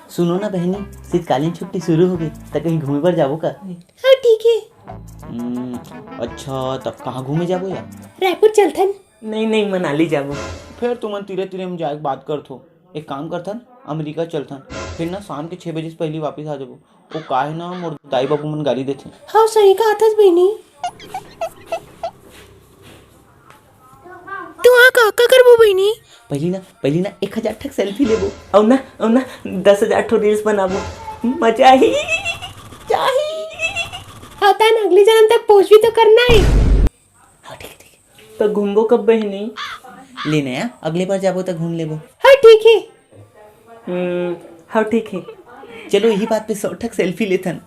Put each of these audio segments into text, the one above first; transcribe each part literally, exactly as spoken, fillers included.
सुनो ना बहिनी, शीतकालीन छुट्टी शुरू हो गई, त कहीं घूमे बर जाबो का? हाँ, ठीक है। हम्म, अच्छा, तब कहाँ घूमे जाबो यार? रायपुर चलथन। नहीं, नहीं, मनाली जाबो। फिर तुमन तीरे तीरे में जाए के बात करथो। एक काम करथन, अमेरिका चलथन, फिर ना शाम के छह बजे से पहले वापस आ जाबो। वो का है ना, मोर दाई बाबू मन गाली देथे। हाँ, सही कहा थस बहिनी। तू हाँ का, का करबो बहिनी? पहली ना, पहली ना एक हजार ठक सेल्फी लेबो। अउ ना, अउ ना दस हजार ठो रील्स बनाबो। मजा ही, चाही। हाँ, तन अगले जन्म तक पोस्ट भी तो करना है। हाँ, ठीक है, ठीक है। तो घूमबो कब बहिनी? ले ना यार, अगले बार जाबो त घूम लेबो। हाँ, ठीक है। हम्म, हाँ, ठीक है। चलो, यही बात पे सौ ठक सेल्फी लेथन।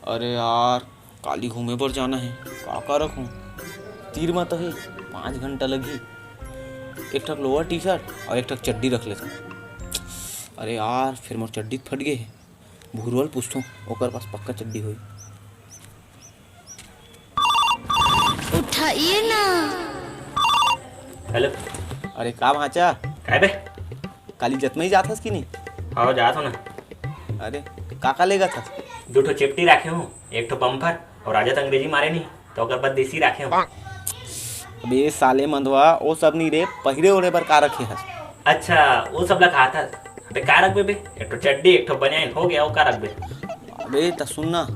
अरे यार, काली घूमे बर जाना है, का का रखूं? तीर म तो है, पाँच घंटा लगही। एक ठक लोअर टी शर्ट और एक ठक चड्डी रख लेथन। अरे यार, फिर मोर चड्डी फट गे है। भूरवल पूछथों, ओकर पास पक्का चड्डी होही। उठाइए ना। हेलो। अरे का भांचा? काय बे? काली जतमई जात हस कि नहीं? हाँ, जात हूँ ना। अरे, का का लेगत हस? दू ठो चेपटी राखे हूँ, एक ठो बम्फर, और राजा त अंग्रेजी मारे नहीं, तो ओकर बाद देसी राखे हूँ। अबे साले मंदवा, वो सब नहीं रे, पहिरे ओढ़े बर का रखे हस? अच्छा, वो सब ला कहा था। अबे का रखबे बे? एक ठो चड्डी, एक ठो बनियान, हो गया, वो का रखबे? अबे त सुन ना,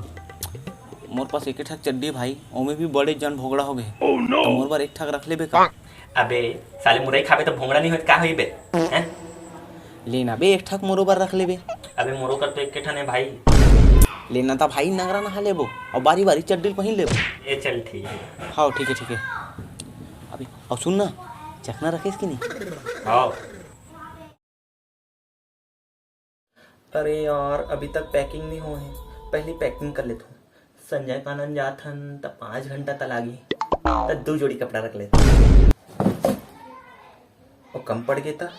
मोर पास एक ठक चड्डी भाई, ओमे भी बड़े जन भोगड़ा हो गए। तो मोर बर एक ठक रख लेबे का? अबे साले, मुरई खाबे तो भोंगड़ा नहीं होय त का होई बे? हैं? लेना बे, एक ठक मोरो बर रख लेबे। अबे मोरो कर तो एक ठन है भाई। लेना था भाई, नंगरा नहा लेबो और बारी बारी चड्डी पहिन लेबो। ए चल ठीक है। हाँ, ठीक है, ठीक है। अबे और सुन ना, चखना रखेस कि नहीं? हाँ। अरे यार, अभी तक पैकिंग नहीं हो है, पहले पैकिंग कर लेता हूँ। संजय कानन जात हन त पाँच घंटा त लागी, त दू जोड़ी कपड़ा रख लेता हूँ। और कम पड़ गए त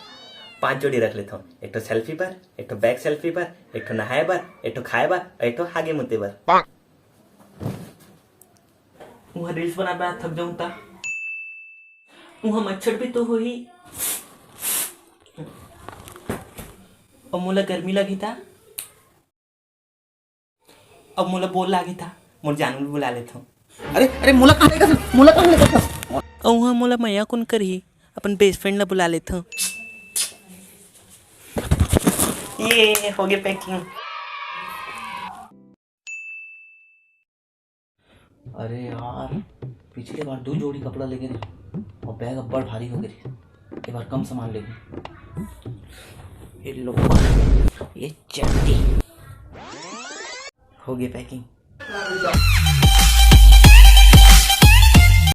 पांच जोड़ी रख लेता हूँ, एक ठो सेल्फी बर, एक ठो बैग सेल्फी बर, एक ठो नहाए बर, एक ठो खाए बर, एक ठो हागे मुते बर। उहाँ रील्स बनाए बनाए थक जाऊं ता। उहाँ मच्छर भी तो होही। अउ मोला गर्मी लगी ता। अब मोला बोर लागी ता। मोर जानू ल बुला लेथव। अरे, अरे, मोला कहाँ लेगत हस? मोला कहाँ लेगत हस? अउ उहाँ मोला मया कोन करही? अपन बेस्ट फ्रेंड ला बुला लेथव। ये हो गया पैकिंग। अरे यार, पिछले बार दू जोड़ी कपड़ा लेगे रहे और बैग अब्बड़ भारी हो गए रहे। ये बार कम सामान लेगे। ये लो, ये चड्डी। हो गई पैकिंग।